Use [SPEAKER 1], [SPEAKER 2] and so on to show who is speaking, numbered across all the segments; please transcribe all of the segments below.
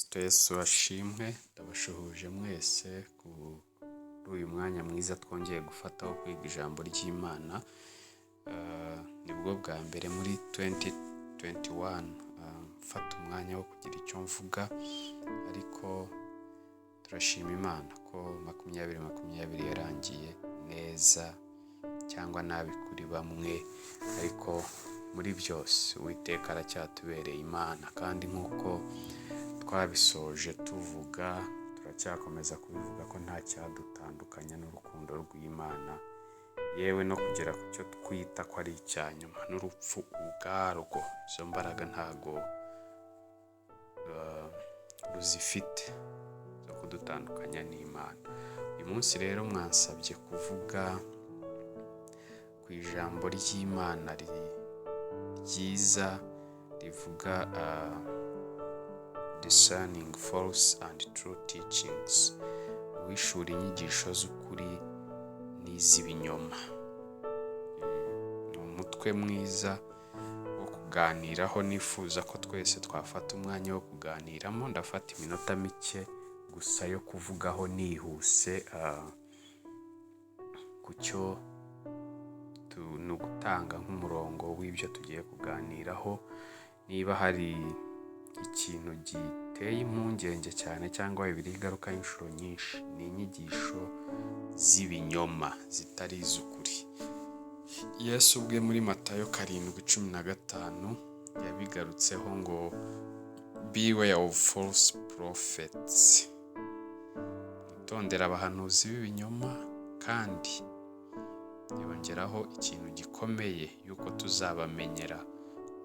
[SPEAKER 1] Kristo Yesu ashimwe, ndabashuhuje mwese kuri uyu mwanya mwiza twongeye gufata wo kwiga ijambo ry'Imana. Nibwo bwa mbere muri 2021 mfata umwanya wo kugira icyo mvuga, ariko turashima Imana ko 2020 yarangiye neza cyangwa nabi kuri bamwe, ariko muri byose Uwiteka aracyatubereye Imana. Kandi nk'uko twabisoje tuvuga, turacyakomeza kubivuga ko nta cyadutandukanya n'urukundo rw'Imana, yewe no kugera ku cyo twita ko ari icya nyuma n'urupfu ubwarwo, izo mbaraga ntago ruzifite zo kudutandukanya n'Imana. Uyu munsi rero mwansabye kuvuga ku ijambo ry'Imana ryiza rivuga "Discerning false and true teachings", guhishura inyigisho z'ukuri n'iz'ibinyoma. Ni umutwe mwiza wo kuganiraho, nifuza ko twese twafata umwanya wo kuganiramo. Ndafata iminota mike gusa yo kuvugaho nihuse ku cyo ni ugutanga nk'umurongo w'ibyo tugiye kuganiraho. Niba hari ikintu giteye impungenge cyane cyangwa bibiri igarukaho inshuro nyinshi, ni inyigisho z'ibinyoma zitari iz'ukuri. Yesu ubwe muri Matayo 7:15 yabigarutseho ngo "Beware of false prophets", mwitondere abahanuzi b'ibinyoma. Kandi yongeraho ikintu gikomeye yuko tuzabamenyera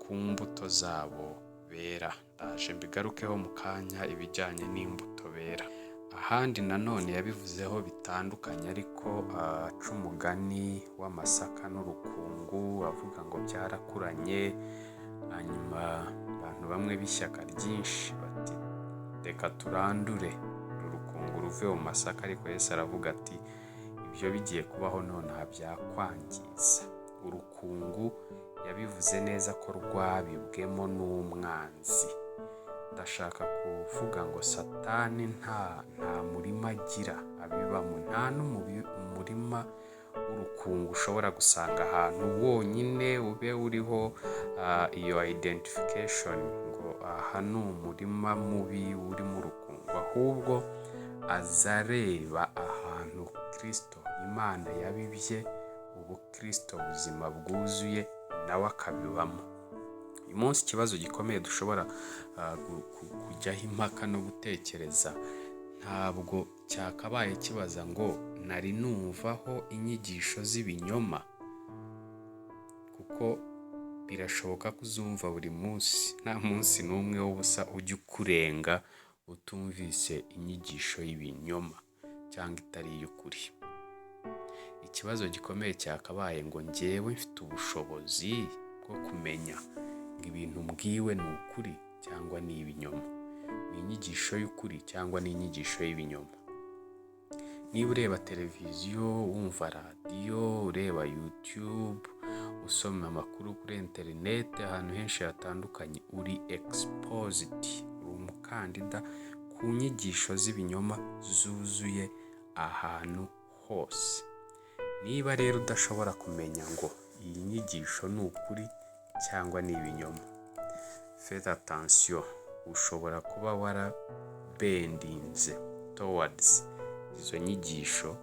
[SPEAKER 1] ku mbuto zabo bera. Ndaje mbigarukeho mu kanya, ibijyanye n'imbuto bera. Ahandi nanone yabivuzeho bitandukanye, ariko aca umugani w'amasaka n'urukungu, avuga ngo byarakuranye. Hanyuma abantu bamwe b'ishyaka ryinshi bati: "Reka turandure uru rukungu ruve mu masaka." Ariko Yesu aravuga ati: "Ibyo bigiye kubaho nonaha byakwangiza urukungu." Yabivuze neza ko rwabibwemo n'umwanzi. Ndashaka kuvuga ngo Satani nta murima agira abibamo, nta n'umurima w'urukungu ushobora gusanga ahantu wonyine ube uriho iyo identification ngo aha ni umurima mubi urimo urukungu. Ahubwo aza areba ahantu Kirisito Imana yabibye ubukirisito buzima bwuzuye, nawe akabibamo. Uyu munsi ikibazo gikomeye dushobora kujyaho impaka no gutekereza, ntabwo cyakabaye kibaza ngo nari numvaho inyigisho z'ibinyoma, kuko birashoboka ko uzumva buri munsi. Nta munsi n'umwe w'ubusa ujya ukurenga utumvise inyigisho y'ibinyoma cyangwa itari iy'ukuri. Ikibazo gikomeye cyakabaye ngo njyewe mfite ubushobozi bwo kumenya ngo ibintu mbwiwe ni ukuri cyangwa ni ibinyoma, ni inyigisho y'ukuri cyangwa ni inyigisho y'ibinyoma. Niba ureba televiziyo, wumva radiyo, ureba YouTube, usoma amakuru kuri interineti, ahantu henshi hatandukanye uri exposed, uri umukandida ku nyigisho z'ibinyoma zuzuye ahantu hose. Niba rero udashobora kumenya ngo iyi nyigisho ni ukuri cyangwa ni ibinyoma, faites attention, ushobora kuba warabendinze towards izo nyigisho,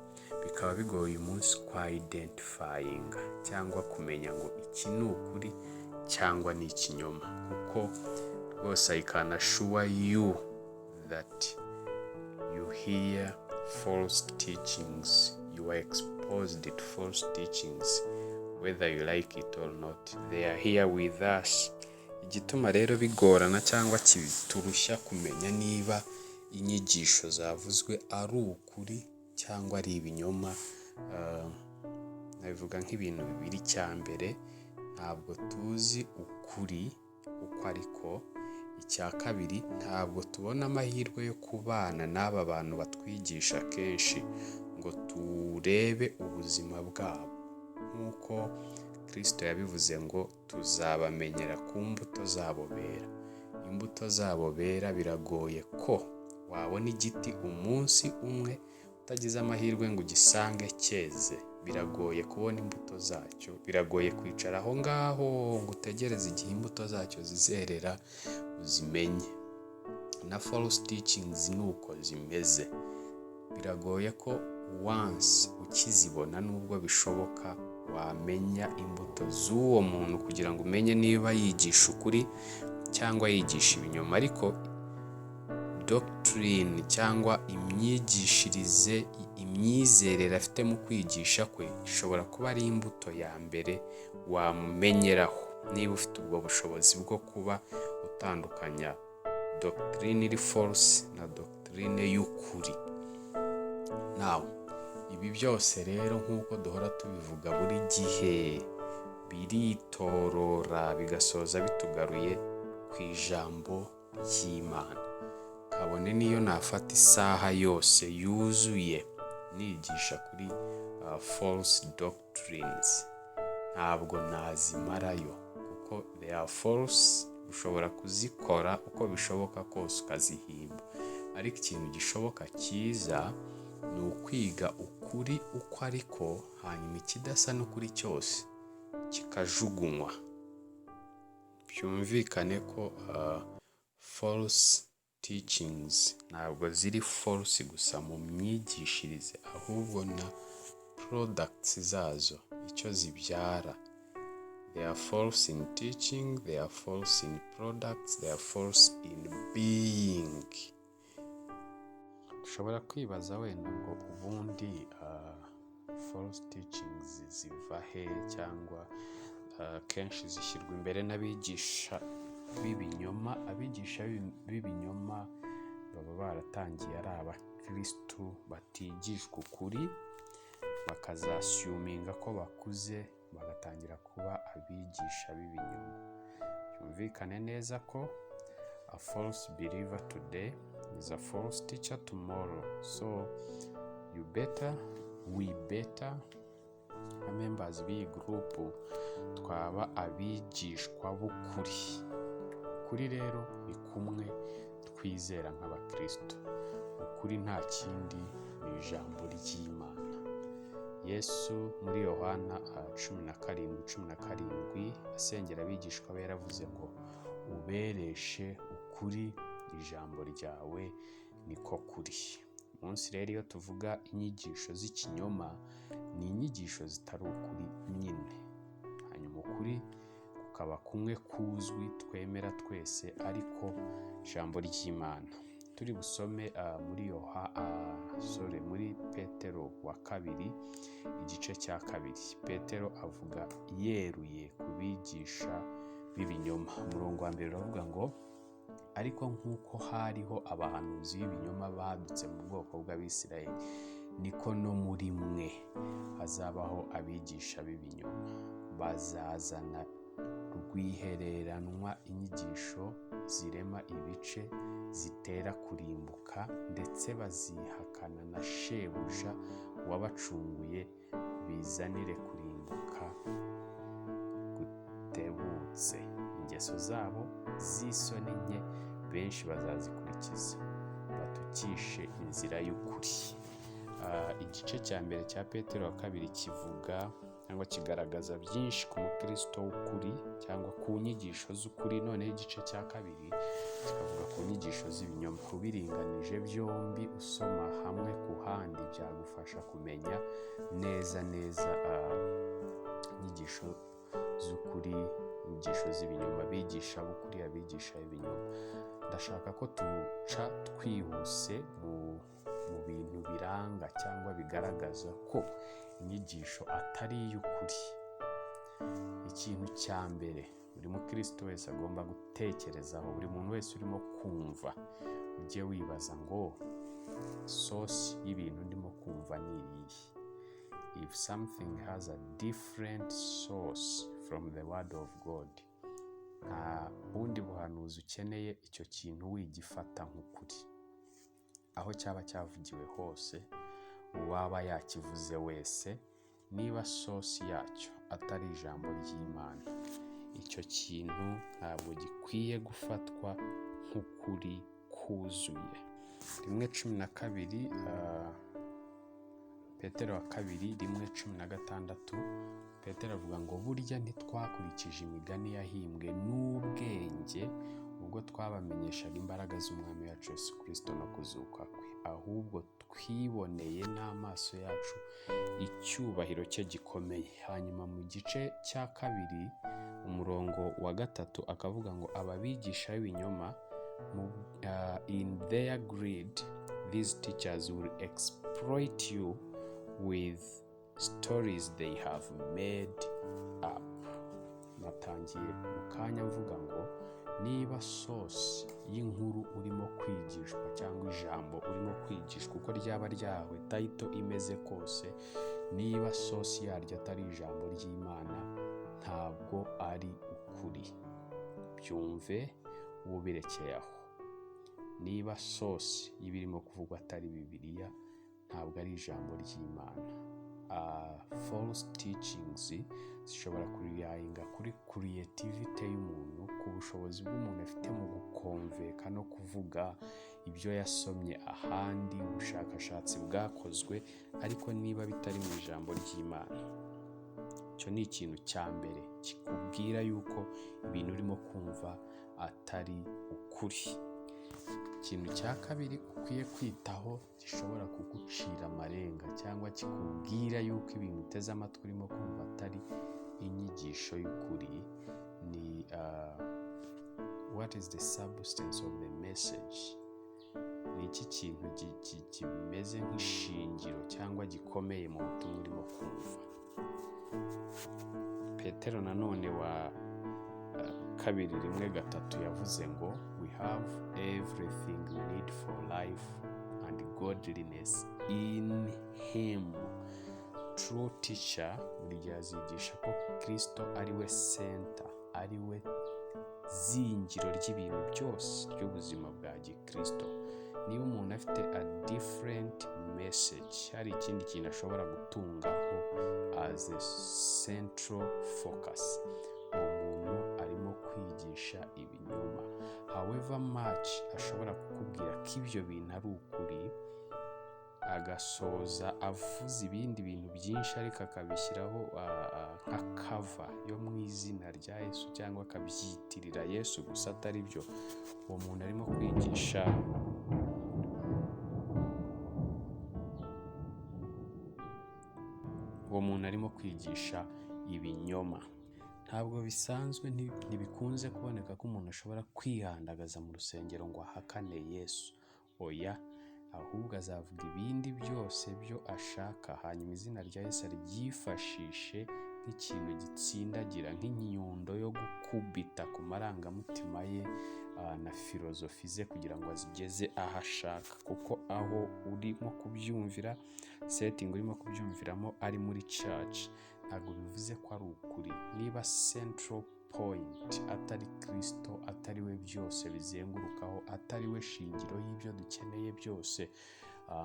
[SPEAKER 1] bikaba bigoye uyu munsi kwa identifyinga cyangwa kumenya ngo iki ni ukuri cyangwa ni ikinyoma. Kuko rwose I can assure you that you hear false teachings, you are exposed to false teachings whether you like it or not, they are here with us. Igituma rero bigorana cyangwa kiturushya kumenya niba inyigisho zavuzwe ari ukuri cyangwa ari ibinyoma, nabivuga nk'ibintu bibiri. Icya mbere, ntabwo tuzi ukuri uko ariko. Icya kabiri, ntabwo tubona amahirwe yo kubana n'aba bantu batwigisha kenshi ngo turebe ubuzima bwabo, nk'uko Kirisito yabivuze ngo tuzabamenyera ku mbuto zabo bera. Imbuto zabo bera. Biragoye ko wabona igiti umunsi umwe utagize amahirwe ngo ugisange cyeze. Biragoye kubona imbuto zacyo, biragoye kwicara aho ngaho ngo utegereze igihe imbuto zacyo zizerera uzimenye. Na false teachings ni uko zimeze. Biragoye ko once ukizibona, nubwo bishoboka, wamenya imbuto z'uwo muntu kugira ngo umenye niba yigisha ukuri cyangwa yigisha ibinyoma. Ariko doctrine cyangwa imyigishirize, imyizerere afite mu kwigisha kwe, ishobora kuba ari imbuto ya mbere wamumenyeraho, niba ufite ubwo bushobozi bwo kuba utandukanya doctrine iri false na doctrine y'ukuri. Nawe ibi byose rero, nk'uko duhora tubivuga buri gihe, biritorora bigasoza bitugaruye ku ijambo ry'Imana. Kabone niyo nafata isaha yose yuzuye nigisha kuri false doctrines, ntabwo nazimarayo kuko they are false. Ushobora kuzikora uko bishoboka kose ukazihimba, ariko ikintu gishoboka cyiza ni ukwiga ukuri uko ariko, hanyuma ikidasa n'ukuri cyose kikajugunywa. Byumvikane ko false teachings ntabwo ziri false gusa mu myigishirize, ahubwo na products zazo, icyo zibyara. They are false in teaching, they are false in products, they are false in being. Dushobora kwibaza wenda ngo ubundi false teachings ziva he, cyangwa kenshi zishyirwa imbere n'abigisha b'ibinyoma. Abigisha b'ibinyoma baba baratangiye ari abakirisitu batigishwa ukuri, bakazassuminga ko bakuze bagatangira kuba abigisha b'ibinyoma. Byumvikane neza ko a false believer today is a false teacher tomorrow. So you better, we better, nka members b'iyi group, twaba abigishwa b'ukuri. Ukuri rero ni kumwe twizera nk'abakristo. Ukuri nta kindi, ni ijambo ry'Imana. Yesu muri Yohana 17:17 asengera abigishwa be yaravuze ngo: "Ubereshe ukuri, ijambo ryawe niko kuri." Munsi rero, iyo tuvuga inyigisho z'ikinyoma, ni inyigisho zitari ukuri nyine. Hanyuma ukuri kukaba kumwe kuzwi twemera twese, ariko ijambo ry'Imana. Turi busome muri Yoha, sorry, muri Petero wa kabiri igice cya 2. Petero avuga yeruye ku bigisha b'ibinyoma. Umurongo wa mbere uravuga ngo: "Ariko nk'uko hariho abahanuzi b'ibinyoma badutse mu bwoko bw'Abisirayeli, niko no muri mwe hazabaho abigisha b'ibinyoma, bazazana rwihereranwa inyigisho zirema ibice zitera kurimbuka, ndetse bazihakana na Shebuja wabacunguye, bizanire kurimbuka gutebutse. Ingeso zabo z'isoni nke benshi bazazikurikiza, batukishe inzira y'ukuri." Igice cya mbere cya Petero wa kabiri kivuga cyangwa kigaragaza byinshi ku mukristo w'ukuri cyangwa ku nyigisho z'ukuri, noneho igice cya kabiri kikavuga ku nyigisho z'ibinyoma. Ubiringanije byombi, usoma hamwe ku handi, byagufasha kumenya neza neza inyigisho z'ukuri, inyigisho z'ibinyoma, abigisha b'ukuri, abigisha b'ibinyoma. Ndashaka ko tuca twihuse mu bintu biranga cyangwa bigaragaza ko inyigisho atari iy'ukuri. Ikintu cya mbere buri mukristo wese agomba gutekerezaho, buri muntu wese urimo kumva, ujye wibaza ngo: source y'ibintu ndimo kumva ni iyihe? If something has a different source from the word of God, nta bundi buhanuzi ukeneye, icyo kintu wigifata nk'ukuri. Aho cyaba cyavugiwe hose, uwaba yakivuze wese, niba source yacyo atari ijambo ry'Imana, icyo kintu ntabwo gikwiye gufatwa. nk'ukuri kuzuye. 1:12, Petero wa kabiri 1:16, Petero avuga ngo burya ntitwakurikije imigani yahimbwe n'ubwenge ubwo twabamenyeshaga imbaraga z'Umwami wacu Yesu Kristo no kuzuka kwe, ahubwo twiboneye n'amaso yacu icyubahiro cye gikomeye. Hanyuma mu gice cya 2 umurongo wa 3 akavuga ngo ababigisha b'ibinyoma, in their greed these teachers will exploit you with stories they have made up. Natangiye mu kanya mvuga ngo niba source y'inkuru urimo kwigishwa cyangwa ijambo urimo kwigishwa uko ryaba ryahawe title imeze kose, niba source yaryo atari ijambo ry'Imana, ntabwo ari ukuri. Byumve ubirekeye aho. Niba source y'ibirimo kuvugwa atari Bibiliya, ntabwo ari ijambo ry'Imana. False teachings zishobora kurelyinga kuri creativity y'umuntu, ku bushobozi bw'umuntu afite mu gukonveka no kuvuga ibyo yasomye ahandi, ubushakashatsi bwakozwe, ariko niba bitari mu ijambo ry'Imana, icyo ni ikintu cya mbere kikubwira yuko ibintu urimo kumva atari ukuri. Ikintu cya kabiri ukwiye kwitaho gishobora kugucira amarenga cyangwa kikubwira yuko ibintu uteze amatwi urimo kumva atari inyigisho y'ukuri ni what is the substance of the message? Ni iki kintu kimeze nk'ishingiro cyangwa gikomeye mu butumwa urimo kumva? Petero nanone wa kabiri 1:3 yavuze ngo we have everything we need for life and godliness in him. True teacher buri gihe azigisha ko Kristo ari we center, ari we zingiro ry'ibintu byose ry'ubuzima bwa gikristo. Niba umuntu afite a different message, hari ikindi kintu ashobora gutungaho as a central focus, uwo muntu arimo kwigisha ibinyoma. However much ashobora kukubwira ko ibyo bintu ari ukuri, agasoza avuze ibindi bintu byinshi ariko akabishyiraho nka cover yo mu izina rya Yesu cyangwa akabyitirira Yesu gusa atari byo, uwo muntu arimo kwigisha uwo muntu arimo kwigisha ibinyoma. Ntabwo bisanzwe, ntibikunze kuboneka ko umuntu ashobora kwihandagaza mu rusengero ngo ahakane Yesu. Oya, ahubwo azavuga ibindi byose byo ashaka, hanyuma izina rya Yesu aryifashishe nk'ikintu gitsindagira, nk'inyundo yo gukubita ku marangamutima ye na filozofi ze kugira ngo azigeze aho ashaka. Kuko aho urimo kubyumvira, setting urimo kubyumviramo ari muri church, ntabwo bivuze ko ari ukuri. Niba central point atari Kristo, atari we byose bizengurukaho, atari we shingiro y'ibyo dukeneye byose,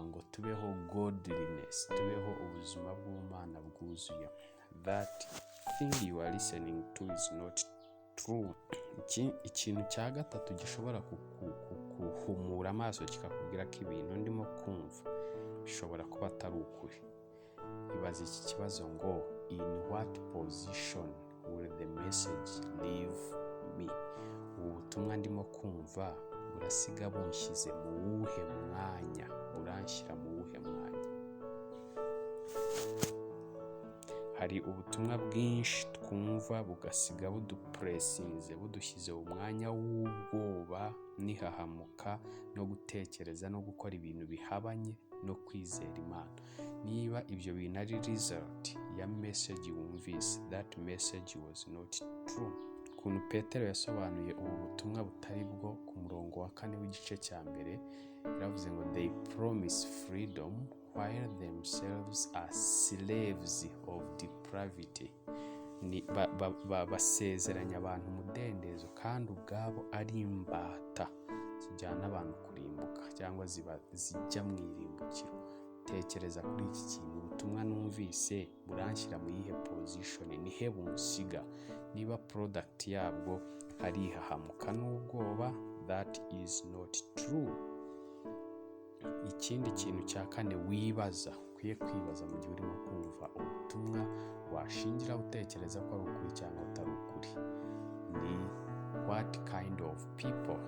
[SPEAKER 1] ngo tubeho godliness, tubeho ubuzima bw'Ubumana bwuzuye, that thing you are listening to is not true. Ikintu cya gatatu gishobora kuhumura amaso kikakubwira ko ibintu ndimo kumva bishobora kuba atari ukuri, ibaze iki kibazo ngo in what position will the message leave me? Ubu butumwa ndimo kumva burasiga bunshyize mu wuhe mwanya? Buranshyira mu wuhe mwanya? Hari ubutumwa bwinshi twumva bugasiga budupuresinze, budushyize mu mwanya w'ubwoba n'ihahamuka no gutekereza no gukora ibintu bihabanye no kwizera Imana. Niba ibyo bintu ari result ya message wumvise, that message was not true. Ukuntu Petero yasobanuye ubu butumwa butari bwo ku murongo wa 4 w'igice cya mbere, yaravuze ngo they promise freedom while themselves are slaves of depravity. Ni basezeranya abantu umudendezo kandi ubwabo ari imbata zijyana abantu kurimbuka cyangwa zijya mu irimbukiro. Tekereza kuri iki kintu, ubutumwa numvise buranshyira mu yihe position? Ni he bunsiga? Niba product yabwo ari ihahamuka n'ubwoba, That is not true. Ikindi kintu cya kane wibaza, ukwiye kwibaza mu gihe urimo kumva ubutumwa washingira utekereza ko ari ukuri cyangwa atari ukuri, ni what kind of people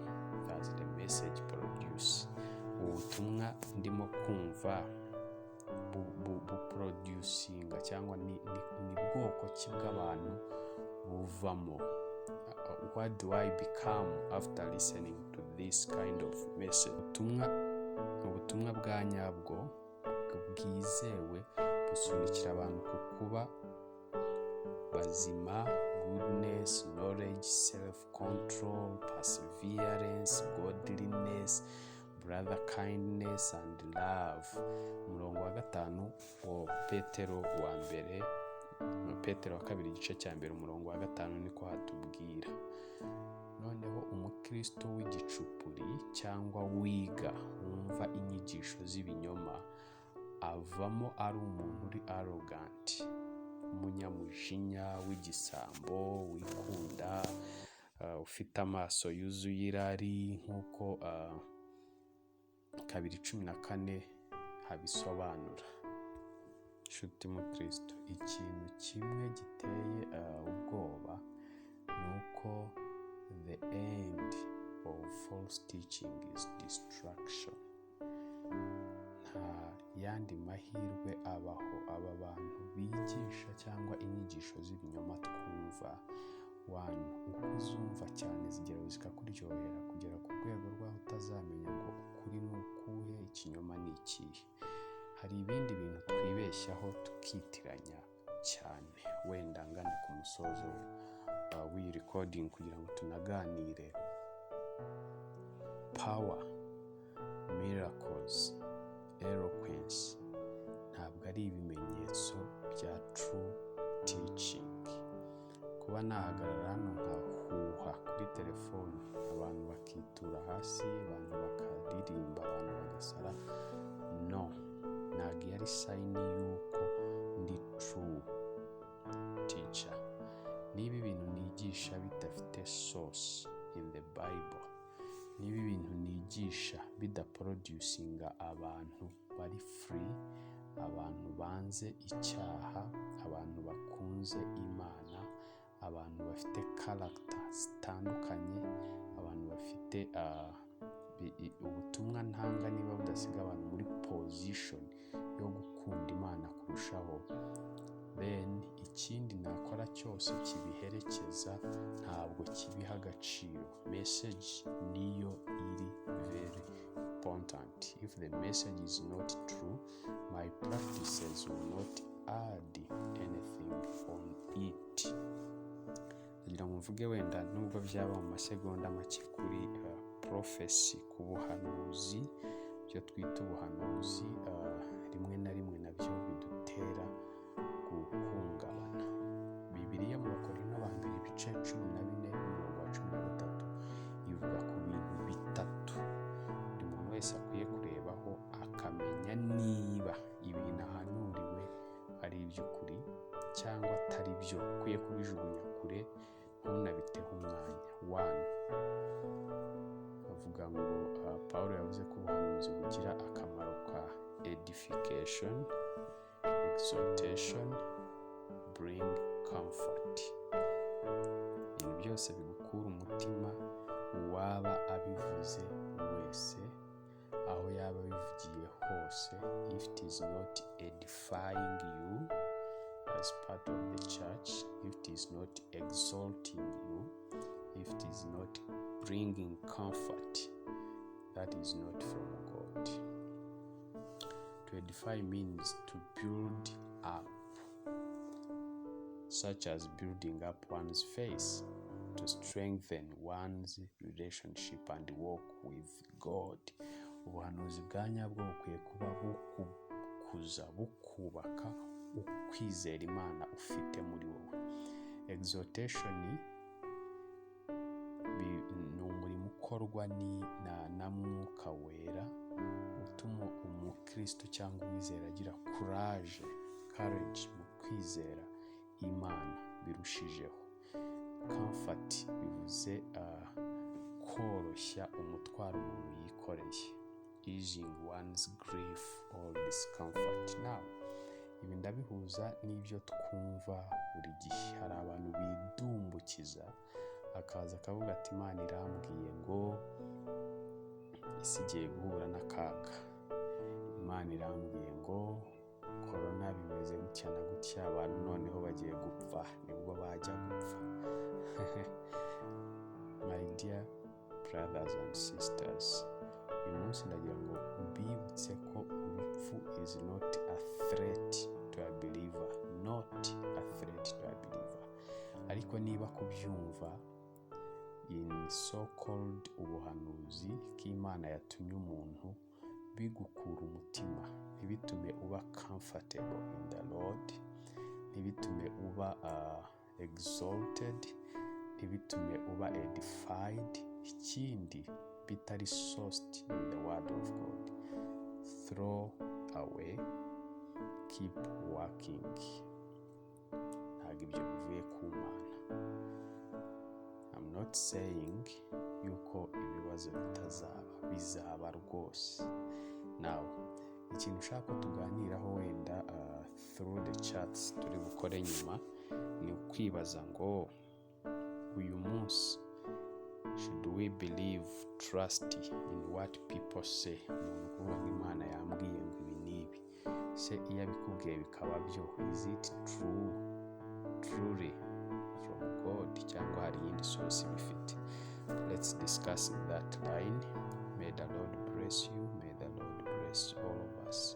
[SPEAKER 1] does the message produce? Ubutumwa ndimo kumva buproducinga cyangwa ni bwoko ki bw'abantu buvamo? What do I become after listening to this kind of message? Ubutumwa bwa nyabwo bwizewe busunikira abantu ku kuba bazima: goodness, knowledge, self control, perseverance, godliness, brother kindness and love. Umurongo wa 5 wa Petero wa mbere, Petero wa kabiri, igice cya mbere, umurongo wa 5, niko hatubwira. Noneho umukristo w'igicupuri cyangwa wiga wumva inyigisho z'ibinyoma avamo ari umuntu uri arrogant, umunyamujinya, w'igisambo, wikunda, ufite amaso yuzuye irari, nk'uko 2:14 habisobanura. Nshuti mukristo, ikintu kimwe giteye ubwoba ni uko the end of false teaching is destruction. Nta yandi mahirwe abaho. Aba bantu bigisha cyangwa inyigisho z'ibinyoma twumva wani, uko uzumva cyane zigera zikakuryohera kugera ku rwego rw'aho utazamenya ngo ukuri ni ukuhe, ikinyoma ni ikihe. Hari ibindi bintu twibeshyaho, tukitiranya cyane. Wenda ngana ku musozo w'iyi recording kugira ngo tunaganire, power, miracles, eloquence ntabwo ari ibimenyetso bya true teaching. Kuba nahagarara hano nkahuha kuri telefone, abantu bakitura hasi, abantu bakaririmba, abantu bagasara, no, ntabwo iyo ari sign y'uko ndi true teacher. Niba ibintu nigisha bidafite source in the Bible, niba ibintu nigisha bidaproducinga abantu bari free, abantu banze icyaha, abantu bakunze Imana, abantu bafite character zitandukanye, abantu bafite ubutumwa ntanga niba budasiga abantu muri position yo gukunda Imana kurushaho, then ikindi nakora cyose kibiherekeza ntabwo kibiha agaciro. Message niyo iri very important. If the message is not true, my practices will not add anything on it. Ndagira ngo mvuge wenda nubwo byaba mu masegonda make kuri prophecy, ku buhanuzi. Ibyo twita ubuhanuzi rimwe na rimwe nabyo bidutera guhungabana. Bibiliya mu Bakorinto ba mbere, ibice 14 umurongo wa 13, ivuga ku bintu bitatu buri muntu wese akwiye kurebaho akamenya niba ibintu ahanuriwe ari iby'ukuri cyangwa atari byo. Ukwiye kubijugunya kure, ntunabiteho umwanya. One, avuga ngo Paul yavuze ko ubuhanuzi bugira akamaro ka edification, exhortation, bring comfort. Ibintu byose bigukura umutima, uwaba abivuze wese, aho yaba abivugiye hose, if it is not edifying you as part of the church, if it is not exalting you, if it is not bringing comfort, that is not from God. To edify means to build up, such as building up one's faith, to strengthen one's relationship and walk with God. Ubuhanuzi bwa nyabwo bukwiye kuba bukukuza, bukubaka ukwizera Imana ufite muri wowe. Exhortation ni umurimo ukorwa na Mwuka Wera, utuma umukristo cyangwa uwizera agira courage mu kwizera Imana birushijeho. Comfort bivuze Koroshya umutwaro umuntu yikoreye, easing one's grief or discomfort. Now, ibi ndabihuza n'ibyo twumva buri gihe. Hari abantu bidumbukiza, akaza akavuga ati: "Imana irambwiye ngo isi igiye guhura n'akaga, Imana irambwiye ngo korona bimeze gutya na gutya, abantu noneho bagiye gupfa, nibwo bajya gupfa." My dear brothers and sisters, uyu munsi ndagira ngo mbibutse ko urupfu is not a threat to a believer, not a threat to a believer. Ariko niba kubyumva in so called ubuhanuzi k'Imana yatumye umuntu bigukura umutima, ntibitume uba comfortable in the Lord, ntibitume uba exalted, ntibitume uba edified, ikindi bitari sourced in the word of God, throw away, keep working. Ntabwo ibyo bivuye ku Mana. I'm not saying yuko ibibazo bitazaba, bizaba rwose. Now, ikintu ushaka ko tuganiraho wenda through the chats turi bukore nyuma ni ukwibaza ngo uyu munsi, should we believe, trust in what people say? Umuntu kuvuga ngo Imana yambwiye ngo ibi n'ibi, se iyo abikubwiye bikaba byo, is it true, truly from God, cyangwa hari iyindi source bifite? Let's discuss in that line. May the Lord bless you. May the Lord bless all of us.